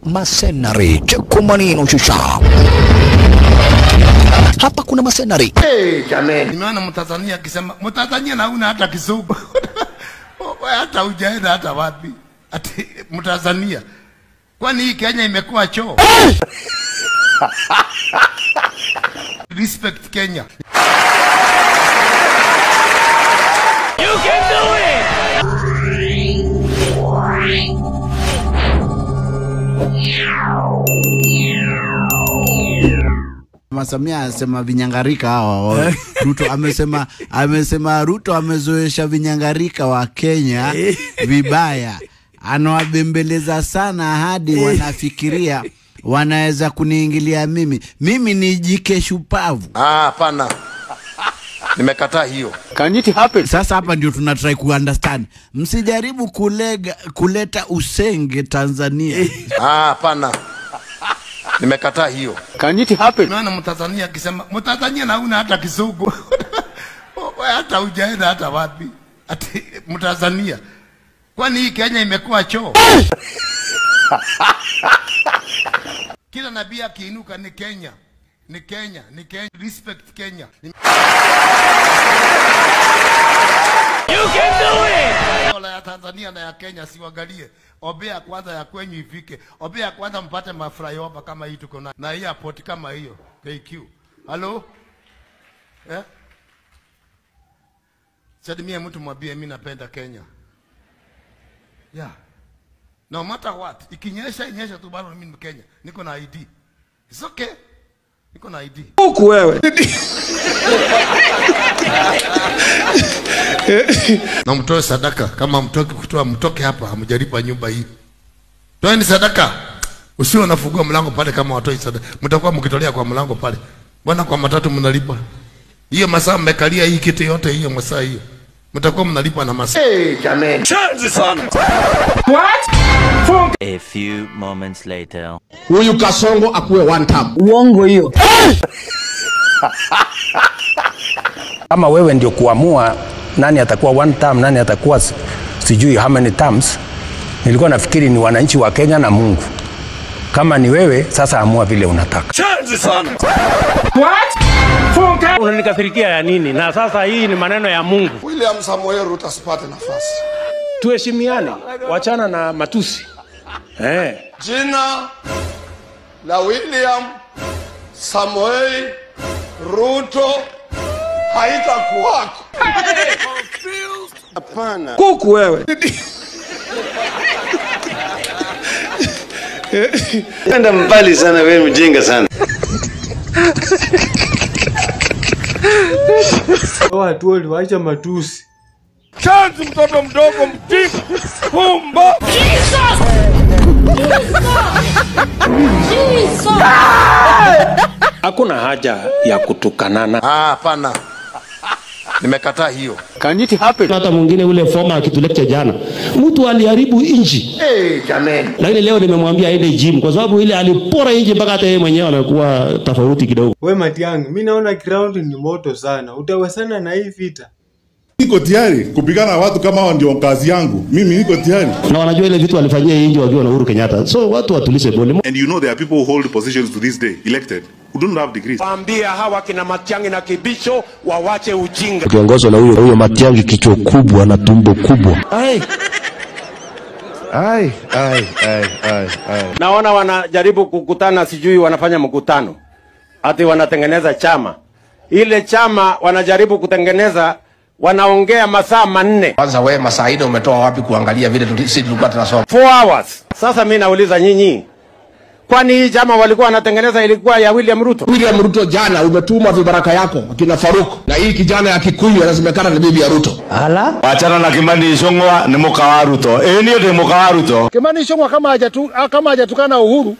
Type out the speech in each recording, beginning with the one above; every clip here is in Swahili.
Masenari chekumanino shusha. Hapa kuna masenari. Hey, jamani. Nimeona Mtanzania akisema Mtanzania na una hata Kisumu. Hata hujaenda hata wapi. Ati Mtanzania. Kwani hii Kenya imekuwa choo? Respect Kenya. You can do it. Samia anasema vinyangarika hawa. Ruto amesema Ruto amezoesha vinyangarika wa Kenya vibaya. Anawabembeleza sana hadi wanafikiria wanaweza kuniingilia mimi. Mimi ni jike shupavu. Ah, hapana. Nimekataa hiyo. Can it happen? Sasa hapa ndio tuna try ku understand. Msijaribu kuleta usenge Tanzania. Ah, hapana. Nimekataa hiyo. Can it happen? Nimeona Mtanzania akisema Mtanzania na una hata Kisumu. Hata hujaenda hata wapi. Ati Mtanzania. Kwani hii Kenya imekuwa choo? Kila nabii akiinuka ni Kenya. Ni Kenya, ni Kenya. Respect Kenya. You can do it. Dola ya Tanzania na ya Kenya siwaangalie. Obea kwanza ya kwenyu ifike. Obea kwanza mpate maflyover kama hii tuko na. Na hii airport kama hiyo. KQ. Hello? Eh? Salimia mtu mwambie mimi napenda Kenya. Yeah. No matter what, ikinyesha inyesha tu bado mimi ni Mkenya. Niko na ID. It's okay. Niko na ID. Huku wewe. Na mtoe sadaka. Kama mtoke kutoa mtoke hapa, hamjalipa nyumba hii. Toeni sadaka. Usiwe unafungua mlango pale kama watoi sadaka. Mtakuwa mkitolea kwa mlango pale. Bwana kwa matatu mnalipa. Hiyo masaa mmekalia hii kitu yote hiyo masaa hiyo. Mtakuwa mnalipa na masaa. Hey, jamani. Chanzi sana. What? A few moments later. Huyu Kasongo akuwe one time. Uongo hiyo. Kama wewe ndio kuamua nani atakuwa one term, nani atakuwa sijui how many terms, nilikuwa nafikiri ni wananchi wa Kenya na Mungu. Kama ni wewe, sasa amua vile unataka. Chanzi sana. What? Unanikasirikia ya nini? Na sasa hii ni maneno ya Mungu. William Samoei Ruto asipate nafasi. Tuheshimiane, wachana na matusi. Jina la William Samoei Ruto haitakuwako. Hapana. Kuku wewe. Enda mbali sana wewe, mjinga sana. Watu waliwacha matusi. Chanzi mtoto mdogo mtifu. Pumba. Jesus! Jesus! Hakuna haja ya kutukanana. Ah, hapana. Nimekataa hiyo. Can it happen? Hata mwingine ule former akitulecture jana. Mtu aliharibu inji. Hey, jamani. Lakini leo nimemwambia aende gym kwa sababu ile alipora inji mpaka hata yeye mwenyewe anakuwa tofauti kidogo. We Matiang'i, mimi naona ground ni moto sana. Utawasana na hii vita. Niko tayari kupigana watu kama hao, ndio kazi yangu. Mimi niko tayari. Na wanajua ile vitu walifanyia inji wakiwa na Uhuru Kenyatta. So watu watulize boli. And you know there are people who hold positions to this day elected who don't have degrees. Waambie hawa kina Matiang'i na Kibicho wawache ujinga. Ukiongozwa na huyo Matiang'i kichwa kubwa na tumbo kubwa. Ai. Ai, ai, ai, ai, ai. Naona wanajaribu kukutana, sijui wanafanya mkutano. Ati wanatengeneza chama. Ile chama wanajaribu kutengeneza, wanaongea masaa 4. Kwanza wewe masaa 4 umetoa wapi kuangalia vile sisi tulikuwa tunasoma? 4 hours. Sasa mimi nauliza nyinyi, kwani hii chama walikuwa wanatengeneza ilikuwa ya William Ruto? William Ruto jana umetuma vibaraka yako akina Faruk, na hii kijana ya Kikuyu anasemekana ni bibi ya Ruto. Ala? Wachana na Kimani Ichung'wa ni mka wa Ruto. Eh, ni mka wa Ruto. Kimani Ichung'wa kama hajatukana Uhuru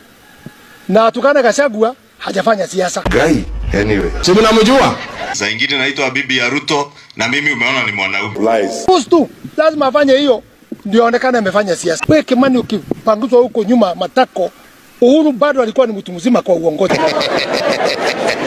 na atukana Gachagua, hajafanya siasa. Guy, anyway. Si mnamjua? Saa nyingine naitwa bibi ya Ruto na mimi umeona ni mwanaume. Lies. Tu lazima afanye hiyo ndio aonekane amefanya siasa. Wewe Kimani ukipanguzwa huko nyuma matako, Uhuru bado alikuwa ni mtu mzima kwa uongozi.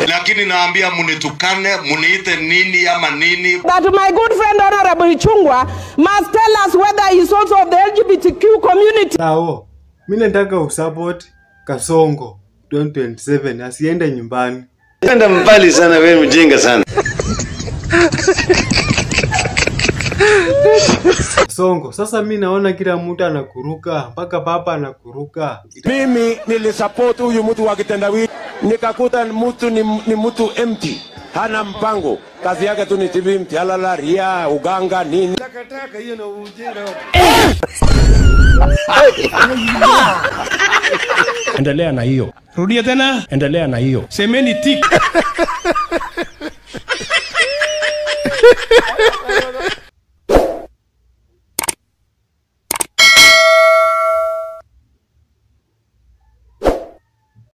Lakini naambia munitukane, muniite nini ama nini. That my good friend Honorable Ichung'wa must tell us whether he is also of the LGBTQ community. Sawa. Mimi nataka usupport Kasongo 2027 asiende nyumbani. Enda mbali sana wewe, mjinga sana. Songo, sasa mi naona kila mtu anakuruka, mpaka papa anakuruka. Mimi nilisupport huyu mtu wa kitendawili, nikakuta mtu ni mtu empty, hana mpango, kazi yake tu ni TV, mtialala, ria, uganga nini. Takataka hiyo na ujinga. Endelea na hiyo. Rudia tena. Endelea na hiyo. Semeni tik.